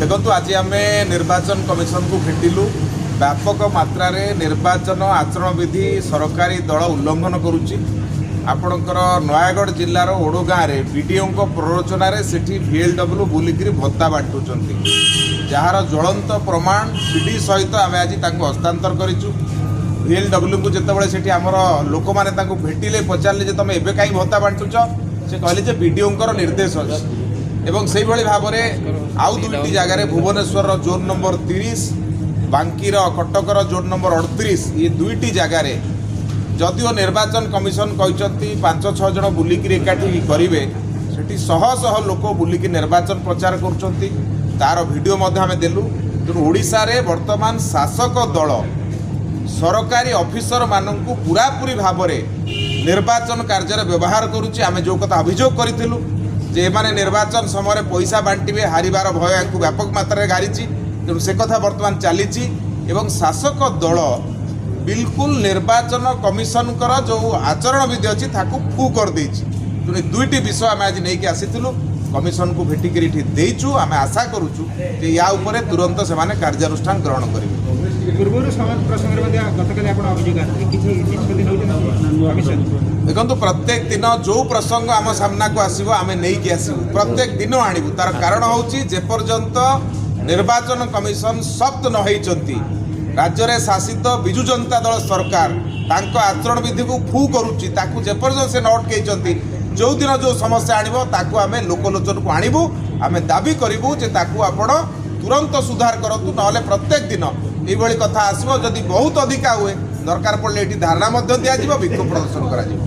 ଦେଖନ୍ତୁ, ଆଜି ଆମେ ନିର୍ବାଚନ କମିଶନକୁ ଭେଟିଲୁ। ବ୍ୟାପକ ମାତ୍ରାରେ ନିର୍ବାଚନ ଆଚରଣ ବିଧି ସରକାରୀ ଦଳ ଉଲ୍ଲଂଘନ କରୁଛି। ଆପଣଙ୍କର ନୟାଗଡ଼ ଜିଲ୍ଲାର ଓଡ଼ଗାଁରେ ବିଡ଼ିଓଙ୍କ ପ୍ରରୋଚନାରେ ସେଠି ଭିଏଲ୍ଡବ୍ଲ୍ୟୁ ବୁଲିକିରି ଭତ୍ତା ବାଣ୍ଟୁଛନ୍ତି, ଯାହାର ଜ୍ୱଳନ୍ତ ପ୍ରମାଣ ସିଡି ସହିତ ଆମେ ଆଜି ତାଙ୍କୁ ହସ୍ତାନ୍ତର କରିଛୁ। ଭିଏଲ୍ଡବ୍ଲ୍ୟୁଙ୍କୁ ଯେତେବେଳେ ସେଠି ଆମର ଲୋକମାନେ ତାଙ୍କୁ ଭେଟିଲେ, ପଚାରିଲେ ଯେ ତୁମେ ଏବେ କାହିଁ ଭତ୍ତା ବାଣ୍ଟୁଛ, ସେ କହିଲେ ଯେ ବିଡ଼ିଓଙ୍କର ନିର୍ଦ୍ଦେଶ ଅଛି। ଏବଂ ସେଇଭଳି ଭାବରେ ଆଉ ଦୁଇଟି ଜାଗାରେ, ଭୁବନେଶ୍ୱରର ଜୋନ୍ ନମ୍ବର 30, ବାଙ୍କିର କଟକର ଜୋନ୍ ନମ୍ବର 38, ଏ ଦୁଇଟି ଜାଗାରେ ଯଦିଓ ନିର୍ବାଚନ କମିଶନ କହିଛନ୍ତି ପାଞ୍ଚ ଛଅ ଜଣ ବୁଲିକିରି ଏକାଠି କରିବେ, ସେଠି ଶହ ଶହ ଲୋକ ବୁଲିକି ନିର୍ବାଚନ ପ୍ରଚାର କରୁଛନ୍ତି। ତାର ଭିଡ଼ିଓ ମଧ୍ୟ ଆମେ ଦେଲୁ। ତେଣୁ ଓଡ଼ିଶାରେ ବର୍ତ୍ତମାନ ଶାସକ ଦଳ ସରକାରୀ ଅଫିସରମାନଙ୍କୁ ପୁରାପୁରି ଭାବରେ ନିର୍ବାଚନ କାର୍ଯ୍ୟରେ ବ୍ୟବହାର କରୁଛି। ଆମେ ଯେଉଁ କଥା ଅଭିଯୋଗ କରିଥିଲୁ ଯେ ଏମାନେ ନିର୍ବାଚନ ସମୟରେ ପଇସା ବାଣ୍ଟିବେ, ହାରିବାର ଭୟ ୟାଙ୍କୁ ବ୍ୟାପକ ମାତ୍ରାରେ ଘାରିଛି। ତେଣୁ ସେ କଥା ବର୍ତ୍ତମାନ ଚାଲିଛି ଏବଂ ଶାସକ ଦଳ ବିଲକୁଲ ନିର୍ବାଚନ କମିଶନଙ୍କର ଯେଉଁ ଆଚରଣ ବିଧି ଅଛି, ତାକୁ ଫୁ କରିଦେଇଛି। ତେଣୁ ଏ ଦୁଇଟି ବିଷୟ ଆମେ ଆଜି ନେଇକି ଆସିଥିଲୁ, କମିଶନକୁ ଭେଟିକିରି ଏଠି ଦେଇଛୁ। ଆମେ ଆଶା କରୁଛୁ ଯେ ୟା ଉପରେ ତୁରନ୍ତ ସେମାନେ କାର୍ଯ୍ୟାନୁଷ୍ଠାନ ଗ୍ରହଣ କରିବେ। ପୂର୍ବରୁ ସମାନ ପ୍ରସଙ୍ଗରେ ମଧ୍ୟ ଗତକାଲି ଆପଣ ଅଭିଯୋଗ ଆଣିଥିଲେ। କିଛି ନିଷ୍ପତ୍ତି ନେଉଛନ୍ତି କମିଶନ? ଦେଖନ୍ତୁ, ପ୍ରତ୍ୟେକ ଦିନ ଯେଉଁ ପ୍ରସଙ୍ଗ ଆମ ସାମ୍ନାକୁ ଆସିବ, ଆମେ ନେଇକି ଆସିବୁ। ପ୍ରତ୍ୟେକ ଦିନ ଆଣିବୁ। ତାର କାରଣ ହେଉଛି, ଯେପର୍ଯ୍ୟନ୍ତ ନିର୍ବାଚନ କମିଶନ ଶକ୍ତ ନ ହେଇଛନ୍ତି, ରାଜ୍ୟରେ ଶାସିତ ବିଜୁ ଜନତା ଦଳ ସରକାର ତାଙ୍କ ଆଚରଣ ବିଧିକୁ ଫୁ କରୁଛି, ତାକୁ ଯେପର୍ଯ୍ୟନ୍ତ ସେ ନ ଅଟକେଇଛନ୍ତି, ଯେଉଁଦିନ ଯେଉଁ ସମସ୍ୟା ଆଣିବ, ତାକୁ ଆମେ ଲୋକଲୋଚନକୁ ଆଣିବୁ। ଆମେ ଦାବି କରିବୁ ଯେ ତାକୁ ଆପଣ ତୁରନ୍ତ ସୁଧାର କରନ୍ତୁ, ନହେଲେ ପ୍ରତ୍ୟେକ ଦିନ ଏଇଭଳି କଥା ଆସିବ। ଯଦି ବହୁତ ଅଧିକା ହୁଏ, ଦରକାର ପଡ଼ିଲେ ଏଠି ଧାରଣା ମଧ୍ୟ ଦିଆଯିବ, ବିକ୍ଷୋଭ ପ୍ରଦର୍ଶନ କରାଯିବ।